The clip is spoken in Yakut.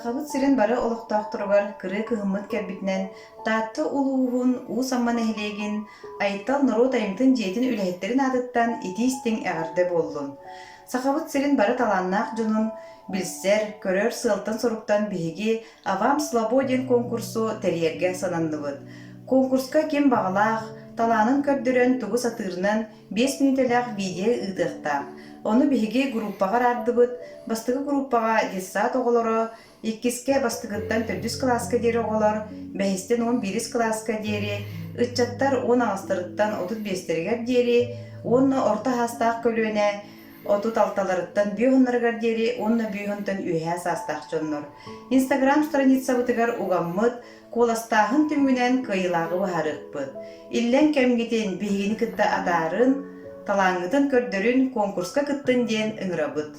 Сахабыт сирин бары олохтоохторугар кырыы кыһыммыт кэлбитинэн Таатта улууһун Уус Амма нэһилиэгин Айтал норуот айымньытын дьиэтин үлэһиттэрин аатыттан итии-истиҥ эҕэрдэ буоллун! Сахабыт сирин бары талааннаах дьонун билсэр, көрөр сыалтан-соруктан биһиги «А вам слабо» диэн куонкурсу тэрийэргэ сананныбыт. Куонкурска ким баҕалаах, талаанын көрдөрөн тугу сатыырынан 5 мүнүүтэлээх видео ыытыахтаах. Ону биһиги группаҕа араардыбыт. Бастакы группаҕа детсад оҕолоро, иккискэ бастакыттан төрдүс кылааска диэри оҕолор, бэһистэн 11-ис кылааска диэри, ыччаттар 18-тарыттан 35-тэригэр диэри уонна орто саастаах көлүөнэ 36-ларыттан 50-ларыгар диэри уонна 50-тан үөһээ саастаах дьоннор. Инстаграм страницабытыгар угаммыт Куоластааһын түмүгүнэн кыайыылааҕы быһаарыахпыт. Иллэҥ кэмҥитин биһигини кытта атаарын, талааҥҥытын көрдөрүн, куонкурска кыттын диэн ыҥырабыт.